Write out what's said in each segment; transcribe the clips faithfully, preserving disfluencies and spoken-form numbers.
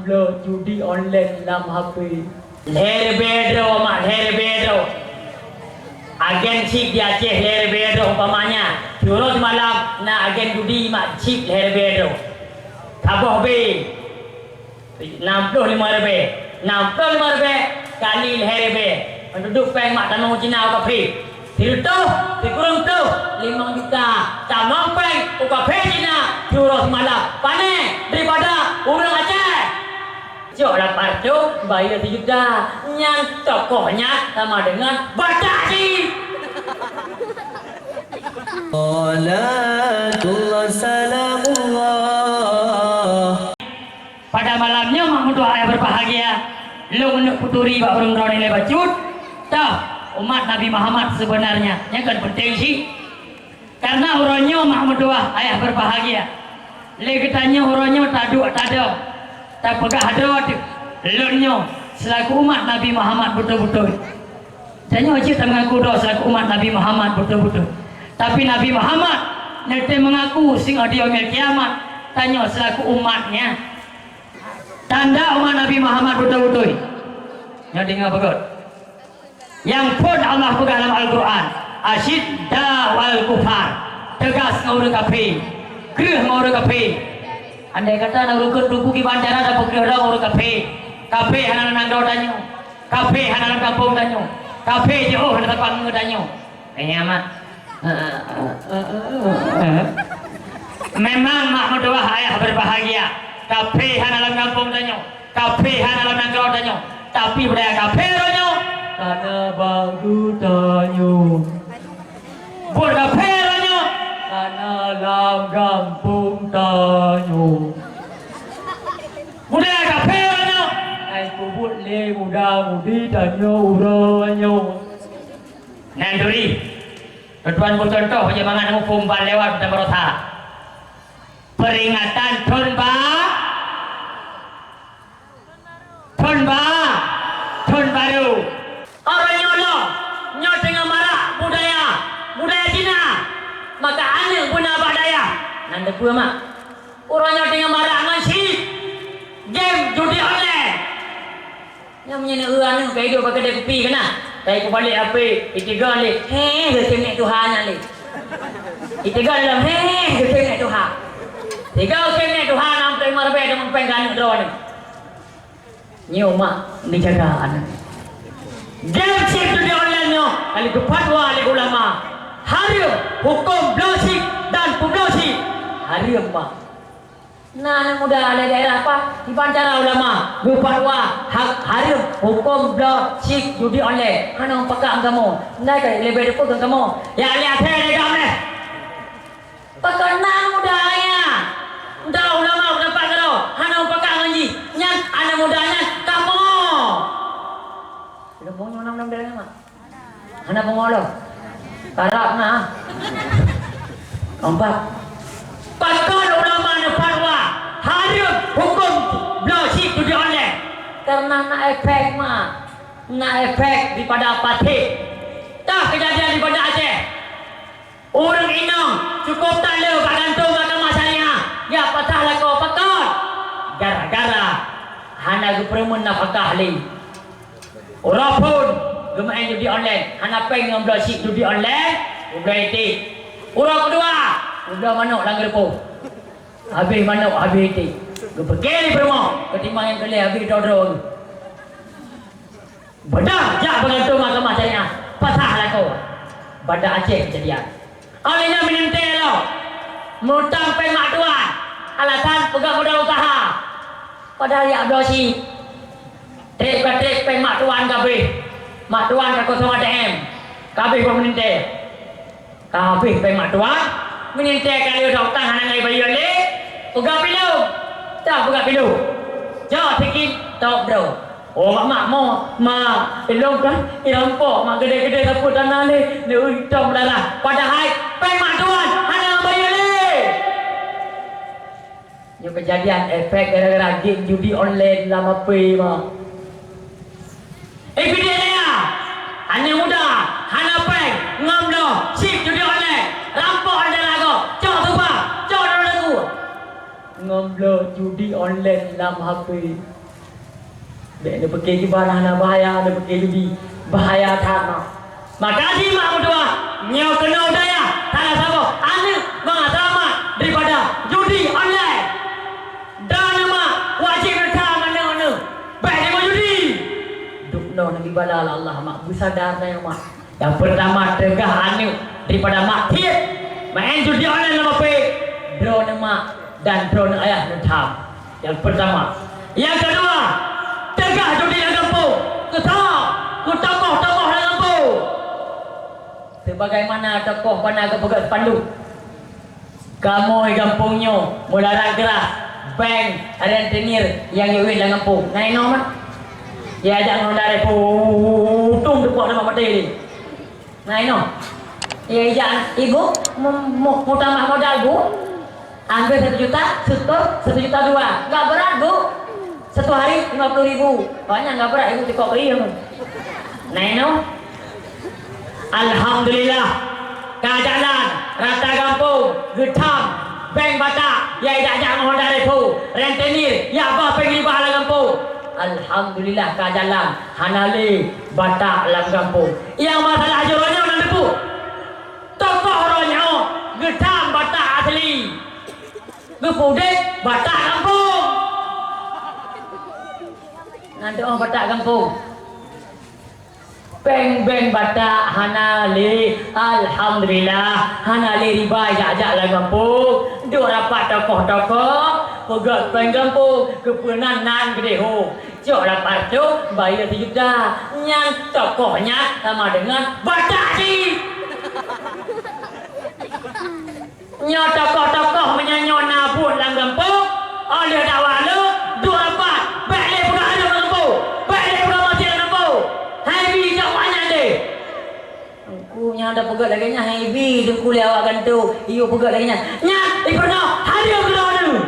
Bloe judi online lam H P. Lhèe ribèe droe, mak, lhèe ribèe droe. Agen chip di Aceh lhèe ribèe droe umpamanya. Siuroe simalam na agen judi, mak, chip lhèe ribèe droe. Saboh B. Nam ploh limong ribèe. Nam ploh limong ribèe kali lhèe ribèe. Dudoe pèng mak tanoh Cina u kafé. Sireutôh, sikureueng ploh, limong juta. Tamong pèng u kafé Cina siuroe simalam. Pane daripada ureueng Aceh. Cok lapan reutôh, bayeue sijuta. Nyan tokoh nyan sama dengan batak jih. Salatullah, salamullah. Pada malam nyoe, mak meutuah ayah berbahagia, lôn neuk peuturi bak ureueng droeneuh lé bacut, toh umat Nabi Muhammad sebenarnya. Nyan kan penting cit. Karena uroe nyoe, mak meutuah ayah berbahagia, lé geutanyoe uroe nyoe taduek tadong, tapeugah droe teuh, lôn nyoe selaku umat Nabi Muhammad beutôi-beutôi. Tanyoe cit tameungaku droe selaku umat Nabi Muhammad beutôi-beutôi. Tapi Nabi Muhammad neutém meungaku singoh di yaumil kiamat, tanyoe selaku umatnya. Tanda umat Nabi Muhammad beutôi-beutôi. Nyoe deungoe beugöt. Nyang phon Allah peugah lam Al-Qur'an, "Asyidda'u 'alal kufar," teugas ngon ureueng kafé, kreueh ngon ureueng kafé. Andai kata na ureueng kafé teungku kiban cara tapeukreue droe ngon ureueng kafé, kafé hana lam nanggroe tanyoe. Kafé hana lam gampông tanyoe. Kafé jiôh hana teupang ngon tanyoe. Eh, nyan, mak. Memang, mak meutuah ayah berbahagia. Kafé hana lam gampông tanyoe. Kafé hana lam nanggroe tanyoe. Tapi budaya kafé uroe nyoe ka na bak geutanyoe. Buet kafé uroe nyoe ka na lam gampông tanyoe. Budaya kafé uroe nyoe ka jipeubuet lé muda-mudi tanyoe uroe nyoe. Nyan turi, tuan-tuan beucontoh bak jameun muphom ban lewat dan baroesa. Peringatan thon ba Thon ba, thon barô. Uroe nyoe lom, nyoe teungoh marak budaya, budaya Cina. Maka aneuk beuna bak dayah. Nan teupeue mak? Uroe nyoe teungoh marak ngon chip, game judi online. Nyoe meunyoe neueu aneuk ka iduek bak keudè kupi keunan. Ka ikubalek H P, itiga lé, heh, geutem nèk tuha nyan lé. Itiga lom, heh, geutem nèk tuha. Tiga geutem nèk tuha, nam ploh limong ribèe deungon pèng keu aneuk droeneuh. Nyoe mak neujaga aneuk. Game chip judi online nyoe ka lheueh geufatwa lé ulama. Hareuem, hukôm bloe chip dan peubloe chip. Hareuem mak. Na aneuk muda lé daerah pat, diban cara ulama geufatwa ha-, hareuem hukôm bloe chip judi online. Hana meupakat ngon kamoe. Ndai ka leubeh teupeu ngon kamoe. Ya, lé até lé gam lé. Pakon na muda nyan? Ndak ulama ulama keudroe, hana meupakat ngon jih. Nyan aneuk muda nyan kamoe. Leumo nyoe nam-nam dalam mak. Hana peungolom. Karab na. Keumpat. Pakon ulama neufatwa hareuem hukôm bloe chip judi online? Karena na efek mak. Na efek daripada patéh. Tah keujadian daripada Aceh. Ureueng inong cukôp that le bak kantô mahkamah syariah, jak patah lakoe pakon? Gara-gara hana geupeureumeun nafakah lé. Uroe phôn geumeu'en judi online, hana péng ngon bloe chip judi online, geubloe iték. Uroe keudua, geubloe manok lam geureupoh. Habéh manok, habéh iték. Geupeuké lé peurumoh, geutimbang nyang keu lhèe habéh droe-droe. Beudôh jak bak kantô mahkamah syariah, patah lakoe. Banda Aceh keujadian. Óh lheueh nyan meuneuntée lom, meuutang péng mak tuan, alasan peugah modal useuha. Padahai jak bloe chip. Trép ka trép péng mak tuan ka habéh. Mak tuan ka kosong A T M. Ka habéh bak meuneuntée. Ka habéh péng mak tuan, meuneuntée ka lheueh utang hana ngai bayeue lé, peugah pilu. Dah peugah pilu. Jok sikit, top droe. Oh, mak, mak, mo, mak, ilong kan, irampok, mak, gede-gede sapeue tanah lé, lé, ui, tom darah. Padahai péng mak tuan hana bayeue lé. Nyoe keujadian efek gara-gara game judi online lam H P, mak. Eh, pidie daya! Aneuk muda hana péng ngon bloe chip judi online, rampok aneuk lagoe, cok tuba, cok dalam lagu. Nyoe bloe judi online lam H P. Bèk neupike kiban hana bahaya, neupike judi bahaya that na. Maka jih mak meutuah, nyoe keunoe dayah, salah saboh aneuk mangat seulamat daripada judi online. Droeneuh mak wajéb neutam aneuk-aneuk bèk deungoe judi. Duek nyoe neubri bala lé Allah mak, beusadar tanyoe mak. Nyang peurtama, teugah aneuk daripada mak thiet maén judi online lam H P, droeneuh mak dan droeneuh ayah neutam. Nyang peurtama. Nyang keudua, teugah judi lam gampông, keu sa-, keu tokoh-tokoh lam gampông. Sebagaimana tokoh bana geupeugah spanduk, kamoe gampông nyoe meularan keurah bank rentenir nyang jeuet lam gampông. Na inoe mah? Ya, jak ngon darah putong teupok teuma maté ni. Na inoe? Ya, jak ibu mu-, mu-, meutamah modal, Bu. Ambil satu juta, setor satu juta dua. Enggak berat, Bu. Satu hari lima puluh ribu. Banyak enggak berat, Ibu cukôp beli. Nah, inoe. Alhamdulillah. Ka jalan rata gampông, geutam, bank Batak, ya jak-jak ngon Honda Revo, rentenir, ya bah péng ribah lam gampông. Alhamdulillah ka jalan, hana lé Batak lam gampông. Nyang masalah jih uroe nyoe nan teupeu. Tokoh uroe nyoe geutam Batak asli. Geupeudeh Batak gampông. Nan teuh Batak gampông. Péng-péng Batak hana lé, alhamdulillah, hana lé riba jak-jak lam gampông. Duek rapat tokoh-tokoh, peugöt péng gampông, keupeue nan, nan geudeh ho. Cok lapan reutôh, bayeue sijuta. Nyan tokoh nyan sama dengan Batak jih. Nyoe tokoh-tokoh meunyoe nyoe na buet lam gampông, óh lheueh dakwah lôn, duek rapat, bèk lé peugah hareuem lam gampông, bèk lé peugah maté lam gampông. Hai bi jak awak nyan deh. Teungku nyan dah peugah lagèe nyan, hai bi, teungku lé awak gantoe, iyue peugah lagèe nyan. Nyan, ipeurunoe hareuem keudroe nyoe.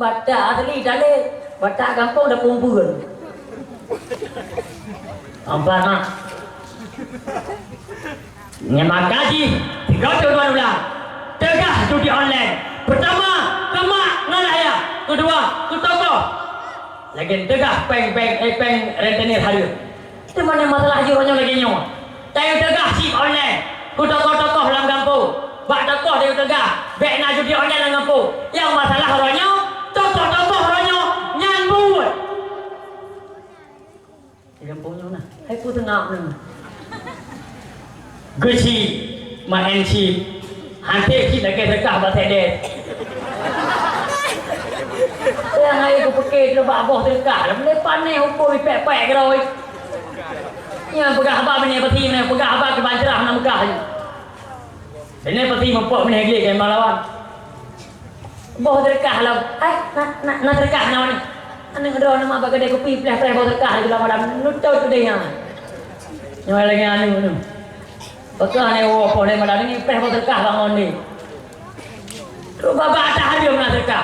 Batak asli Taleb, Batak gampông dah peumpun. Ampat mak. Nyan maka jih, tiga tujuan ulang. Teugah judi online. Pertama, keu mak ngon ayah. Kedua, keu tokoh. Lagèe teugah péng-péng, eh, péng rentenir hareuem. Teuma masalah jih uroe nyoe lagèe nyoe. Tayue teugah chip online keu tokoh-tokoh lam gampông. Bak tokoh tayue teugah, bèk na judi online lam gampông. Nyang masalah uroe nyoe, tokoh-tokoh uroe nyoe nyan buet. Di gampông nyoe na, hai peue teungab nyoe. Geuchip, maén chip. Hanté chip lagèe teuka bak sèdeh. Nyang hai geupeuke lôn bak boh teuka, lôn pané hukôm ipèk-pèk keudroe. Nyang peugah haba binéh peuti, nyang peugah haba keuban ceurah na meugah nyoe. Binéh peuti meupok binéh glé keu malawan. Boh teuka lom. Hai, na, na, na teuka na ni. Aneuk droe na ma bak keudè kupi pleh-pleh boh teuka di malam. Nutôt keudè nyan. Nyoe lagèe aneuk nyoe. Beutôi hana woe poh lé malam ni, preh boh teuka bangon ni. Trok babah atas hareuem na teuka.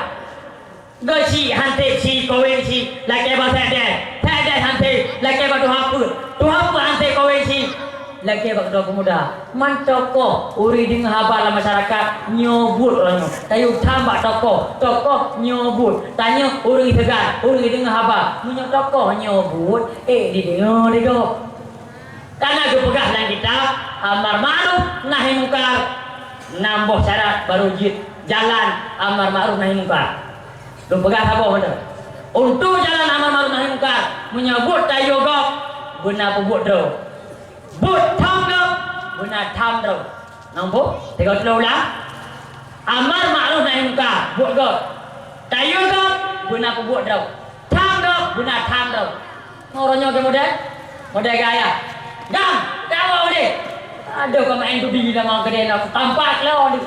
Geuchip hanté chip, kawén chip, lakèe bak sèdeh. Sèdeh hanté, lakèe bak tuha peuet. Tuha peuet hanté kawén chip, lakèe bak keudroe peumuda. Man tokoh, ureueng deungö haba lam masyarakat, nyoe buet uroe nyoe. Tayue tham bak tokoh, tokoh nyoe buet. Tanyoe ureueng seugan, ureueng deungö haba. Meunyoe tokoh nyoe buet, ék dideungö lé gob. Ka na geupeugah lam kitab, amar ma'ruf nahi mungkar, nam boh syarat barô jeuet jalan amar ma'ruf nahi mungkar. Geupeugah saboh mantong. Untuk jalan amar ma'ruf nahi mungkar, meunyoe buet tayue gob, beuna peubuet droe. Buet tham gob, beuna tham droe. Nombor tiga puluh ulang. Amar ma'ruf nahi mungkar, buet gob. Tayue gob, beuna peubuet droe. Tham gob, beuna tham droe. Ngon uroe nyoe keu model, model gaya. Dang, dang awak udeh. Aduh, kau main judi dah mau gede nak tampak lo ni.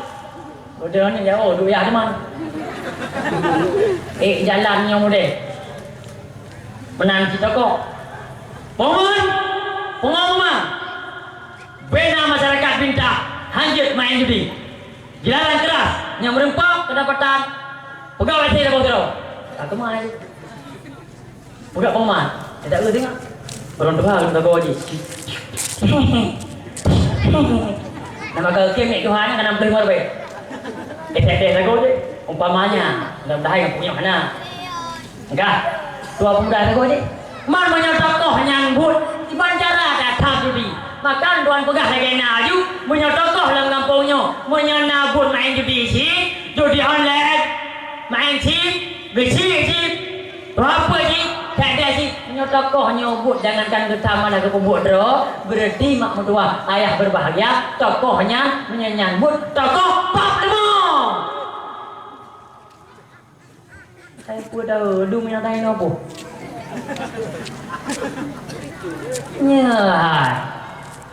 Udah ni ya, oh, duit ya teman. Eh, jalan nyoe model. Menang kita kok. Pengumuman, pengumuman. Bina masyarakat pinta hanjeuet main judi. Jalanan keras nyang meureumpok keudapatan pegawai sira boh droe. Ka keumah laju. Peugah pengumuman, tidak boleh dengar. Orang tua belum tahu lagi. Nama kau kemik Tuhan kan enam puluh lima rupiah. Eh, teh, teh, lagu je. Umpamanya, mudah-mudahan nyang punya hana. Enggak. Dua pemuda teguh ni. Man meunyoe tokoh nyan buet, iban cara ka tham judi. Maka lôn tuan peugah lagèe na aju, meunyoe tokoh lam gampông nyoe, meunyoe na buet main judi cit, judi online, main cit, geucit cit, Peue jih, that-that jih, meunyoe tokoh nyoe buet jangankan geutam malah geupeubuet droe, berarti mak meutuwah ayah berbahagia, tokoh nyan meunyoe nyan buet, tokoh pap leumô. Hai peue tahu, dum nyang tanya apa? Nyan.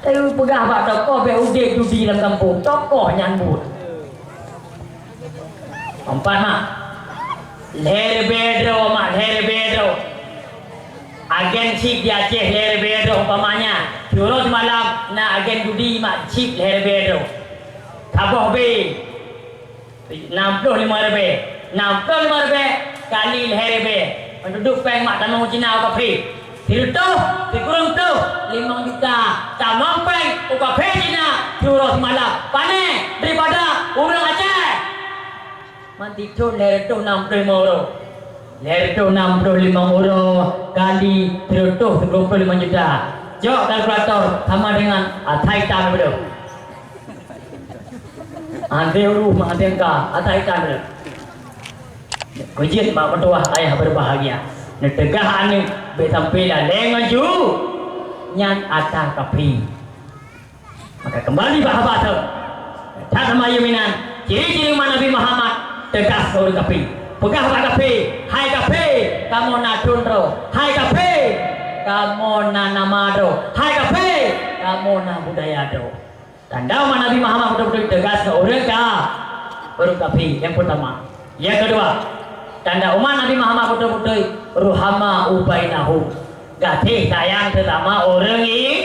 Tapi peugah bak tokoh bèk udép judi lam gampông, tokoh nyan buet. Empat mak. Lhèe leubèh droe mak, lhèe leubèh droe. Agen chip di Aceh lhèe leubèh droe umpamanya. Siuroe simalam na agen judi mak chip lhèe leubèh droe. Saboh B. Nam ploh limong ribèe. Nam ploh limong ribèe kali lhèe ribèe. Meuduek péng mak tamong Cina u kafé. Sireutôh, sikureueng ploh, limong juta. Tamong péng u kafé Cina siuroe simalam. Pané daripada ureueng Aceh. Mantong thôn lhèe reutôh nam ploh limong uroe. Lhèe reutôh nam ploh limong uroe kali sireutôh sikureueng ploh limong juta. Cok kalkulator sama dengan asai tam beudôh. Anté uruh mak anté ka, asai tam beudôh. Keujeuet mak meutuwah ayah berbahagia. Neuteugah aneuk bèk sampai lalèe ngon ju. Nyan ata kafé. Maka keumbali bak haba teuh. That nama yeuminan, ciri-ciri umat Nabi Muhammad teugas keu ureueng kafé. Peugah bak kafé, "Hai kafé, kamoe na thôn droe. Hai kafé, kamoe na nama droe. Hai kafé, kamoe na budaya droe." Tanda umat Nabi Muhammad beutôi-beutôi teugas keu ureueng ka-, ureueng kafé. Nyang peurtama. Nyang keudua, tanda umat Nabi Muhammad beutôi-beutôi ruhama'u bainahum. Gaséh sayang seusama ureueng i-,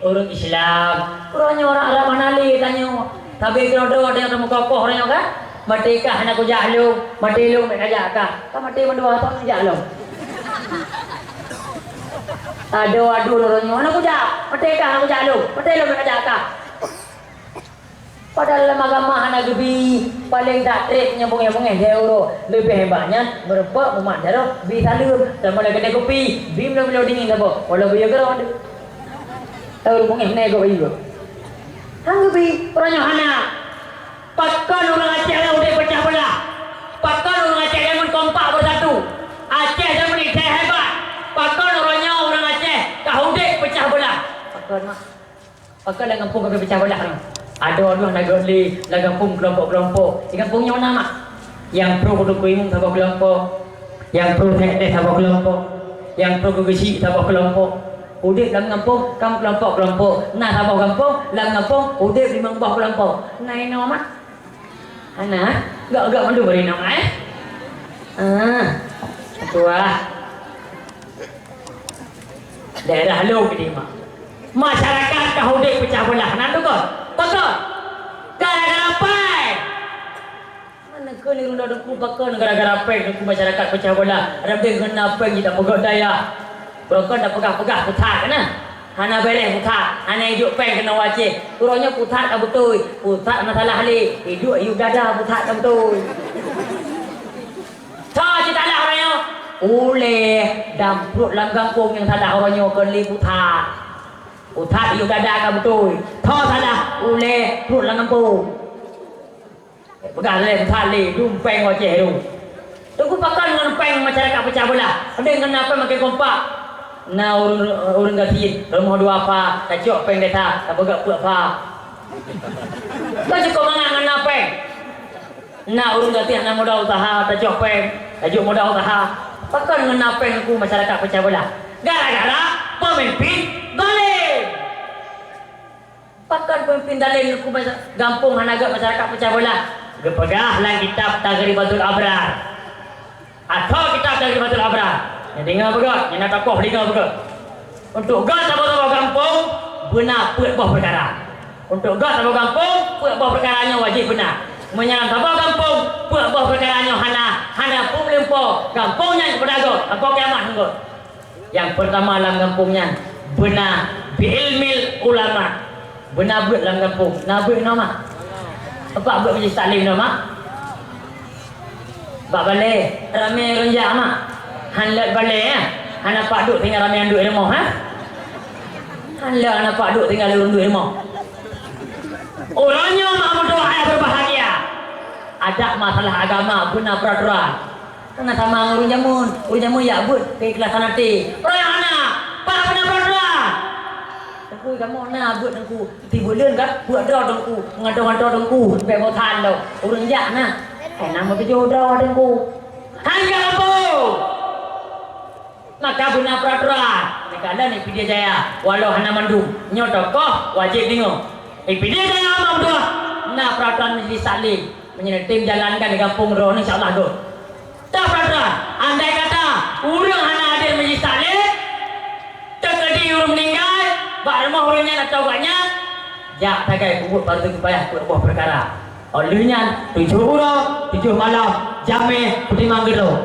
ureueng Islam. Uroe nyoe ureueng Arab hana lé tanyoe. Sabe keudroe-droe tanyoe teumeukokoh uroe nyoe kan? Maté kah hana kujak lôn, maté lôn bèk kajak kah. Ka maté mandua thôn kujak lôn. Adoe-adoe uroe nyoe hana kujak, maté kah hana kujak lôn, maté lôn bèk kajak kah. Padahai lam agama hana geubi, paleng that trép nyang beungèh-beungèh lhèe uroe. Leubeh hebat nyan, meurumpok mumat jaroe, bi saleuem, sama lagèe keupi, bi meulôn-meulôn dingin saboh, walau beu yue keudroe. Tahu beungèh nèe gob ayue. Han geubi, uroe nyoe hana. Pakon ureueng Aceh nyang udép peucah beulah? Pakon ureueng Aceh nyang kompak beusatu? Aceh nyang meuninggai hebat. Pakon uroe nyoe ureueng Aceh ka udép peucah beulah? Pakon, mak? Pakon lam gampông ka peucah beulah nyoe? Adoe-adoe na göt lé lam gampông keulompok-keulompok. Di gampông nyoe na, mak. Nyang pro keu Teungku Imum saboh keulompok. Nyang pro sekdes saboh keulompok. Nyang pro keu geuchik saboh keulompok. Udép lam gampông ka meukelompok-kelompok. Na saboh gampông, lam gampông udép limong boh keulompok. Na inoe, mak? Hana? Gak-gak mandum bak inoe, eh? Ah, tuah. Daerah lôn di mak. Masyarakat ka udép peucah beulah. Nan tu kon? Pakon? Gara-gara péng. Mana keuneuk runda Teungku pakon gara-gara péng Teungku masyarakat peucah beulah. Rabeh ngon na péng jih tapeugöt dayah. Beurokon tapeugah-peugah peuthat na. Hana bèrèh peuthat, hana ijok péng keunoe u Aceh. Uroe nyoe peuthat ka beutôi. Peuthat hana salah lé. Iduek yub dada peuthat ka beutôi. Soe cit salah uroe nyoe? Ulèe dan pruet lam gampông nyang salah uroe nyoe kon lé peuthat. Peuthat yub dada ka beutôi. Soe salah? Ulèe pruet lam gampông. Peugah lé, peugah lé, dum péng u Aceh tu. Teungku pakon ngon péng masyarakat peucah beulah. Padahai ngon na péng makai kompak. Na ureueng, ureueng gasien, rumoh dua pha, tacok péng desa, tapeugöt peuet pha. Ka cukôp mangat ngon na péng. Na ureueng gasien na modal useuha, tacok péng, tajok modal useuha. Pakon ngon na péng Teungku masyarakat peucah beulah? Gara-gara peumimpin zalim. Pakon peumimpin zalim Teungku masa-, gampông hana göt masyarakat peucah beulah? Geupeugah lam kitab Taghribatul Abrar. Atau kitab Taghribatul Abrar. Nyang deungö beugöt, nyang na tokoh deungö beugöt. Untuk göt saboh-saboh gampông, beuna peuet boh peukara. Untuk göt saboh gampông, peuet boh peukara nyoe wajéb beuna. Meunyoe lam saboh gampông, peuet boh peukara nyoe hana, hana peue meulumpo, gampông nyan keupada göt, sampoe kiamat ngon göt. Nyang peurtama lam gampông nyan, beuna bi ilmil ulama. Beuna beuet lam gampông. Na beuet inoe, mak? Nampak beuet majelis taklim inoe, mak? Bak balè, ramè ureueng jak mak. Han lheueh balè, eh? Hana pat duek tinggai ramè duek rumoh, eh? Han lheueh hana pat duek tinggai ureueng duek rumoh. Uroe nyoe mak meutuah ayah berbahagia. Adat masalah agama beuna peraturan. Hana sama ngon ureueng jameun. Ureueng jameun jak beuet keikhlasan até. Peuraya hana, pat beuna peraturan. Teungku, kamoe na beuet teungku. Tibuleuen ka buet droe teungku, ngadong-ngadong teungku, bèk bosan lom. Ureueng jak na. Hai na meutujoh droe teungku. Hai ka lompo. Maka beuna peraturan. Nyan ka lheueh di Pidie Jaya, walau hana mandum. Nyoe tokoh wajéb deungoe. Di Pidie Jaya mandum na peraturan majlis taklim. Meunyoe tem jalankan di gampông droeneuh, insya Allah göt. Teupeurasa, andai kata ureueng hana hadir majlis taklim, teukeudi ureueng meuninggai, bak rumoh ureueng nyan atawa gobnyan, jak sagai peubuet fardu kifayah peuet boh peukara. Óh lheueh nyan, tujoh uroe, tujoh malam, jamèe peutimang keudroe.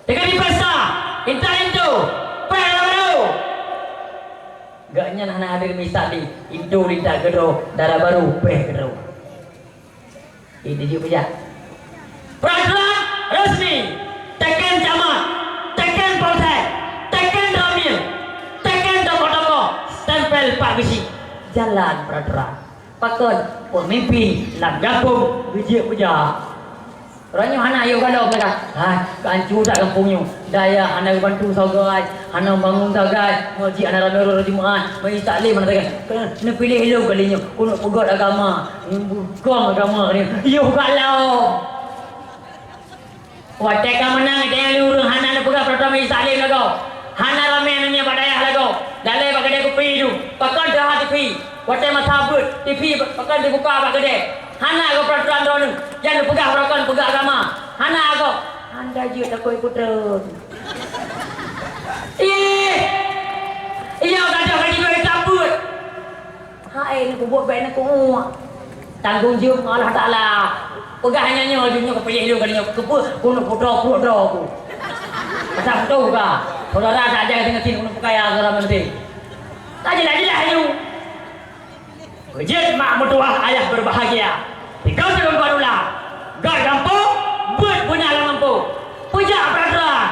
Teukeudi pesta, intat linto, péh dara barô. Gobnyan hana hadir majlis taklim, linto lintat keudroe, dara barô, péh keudroe. Ini jeuet peujak. Peraturan resmi. Teken camat, teken polsek, teken ramil, teken tokoh-tokoh, stempel pat geuchik. Jalan peraturan. Pakon? Peumimpin lam gampông geujeuet peujak. Uroe nyoe hana yoh galom mereka. Hai, keu ancu that gampông nyoe. Dayah hana geubantu sagai, hana bangun sagai, meuseujid hana ramé uroe Jumat, majlis taklim hana sagai. Keuneuk neupiléh lôn kali nyoe, keuneuk peugöt agama, beugöt agama kali nyoe. Yoh galom. Watèe ka meunang, tanyong lé ureueng hana neupeugah peuratoran majlis taklim lagoe. Hana ramé nyan bak dayah lagoe. Dalé bak keudè kupi tu. Pakon teuhah TV? Watèe masa beuet, TV pakon dibuka bak keudè. Hana geupeuratoran droeneuh, nyang neupeugah pakon peugah agama. Hana gob. Hana jeuet takot ikut treun. Ih! Iya gadoh ka jinoe tabeuet. Hai, neupeubuet bèk neupeuuek. Tanggong jaweueb Allah Taala. Peugah nyan nyoe, nyoe keupiléh lôn kali nyoe. Keupeue? Keuneuk putroe pruet droe ku. Pasal beutôi ka. Saudara tak ajar teuka tin keuneuk peukaya saudara menteri. Tak jeulaih-jeulaih nyoe. Beujeuet mak meutuwah ayah berbahagia. Tiga tahun barulah. Gak gampông, buet beuna lam gampông. Peujak peraturan.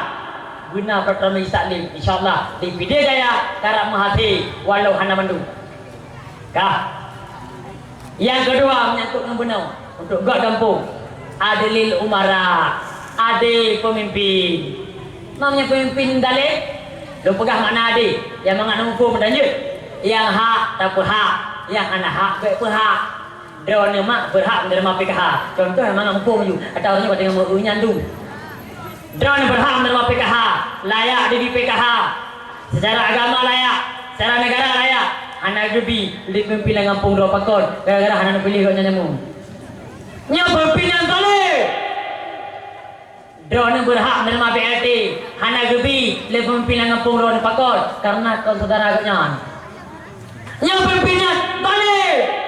Beuna peraturan majlis taklim. Insya Allah, di Pidie Jaya karab meuhasé walau hana mandum. Kah. Nyang keudua, menyangkut ngon bunoe. Untuk gak gampông. Adlil umara. Adé peumimpin. Nam nyang peumimpin dalé? Lôn peugah makna adé, nyang mangat neuhuköm dan jeuet. Nyang hak tapeuhak, nyang hana hak bèk peuhak. Droeneuh mak beurhak meuneurimong P K H. Contoh nyang mangat muphom ju, atawa ureueng nyan deungoe nyan du. Droeneuh beurhak meuneurimong P K H, layak dibi P K H. Secara agama layak, secara negara layak. Hana geubi lé peumimpin lam gampông droe pakon, gara-gara hana neupiléh gobnyan nyan mu. Nyoe peumimpin nyang saleh. Droeneuh beurhak meuneurimong B L T, hana geubi lé peumimpin lam gampông droeneuh pakon, kareuna kon syedara gobnyan. Nyoe peumimpin nyan balik!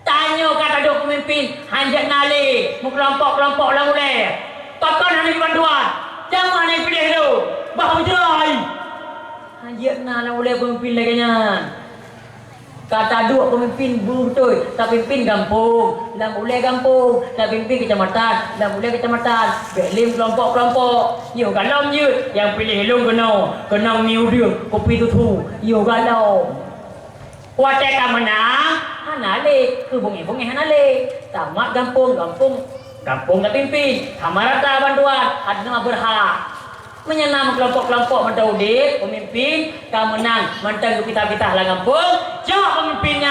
Tanyoe ka taduek peumimpin, hanjeuet na lé, meukelompok-kelompok lam ulèe. Pakon hana jibantuan? Jamah hana jipiléh lôn, bah meujrai! Hanjeuet na lam ulèe peumimpin lagèe nyan. Ka taduek peumimpin beutôi, tapimpin gampông, lam ulèe gampông, tapimpin keucamatan, lam ulèe keucamatan, bèk lé meukelompok-kelompok. Yoh galom jeuet, nyang piléh lôn keunoe, keunong mi udeueng, kupi tuthu. Yoh galom. Watèe ka meunang, hana lé, keu beungèh-beungèh hana lé. Tamat gampông, gampông, gampông tapimpin, sama rata bantuan, hana beurhak. Meunyoe na meukelompok-kelompok mantong udép, peumimpin ka meunang mantong geupisah-pisah lam gampông, cok peumimpin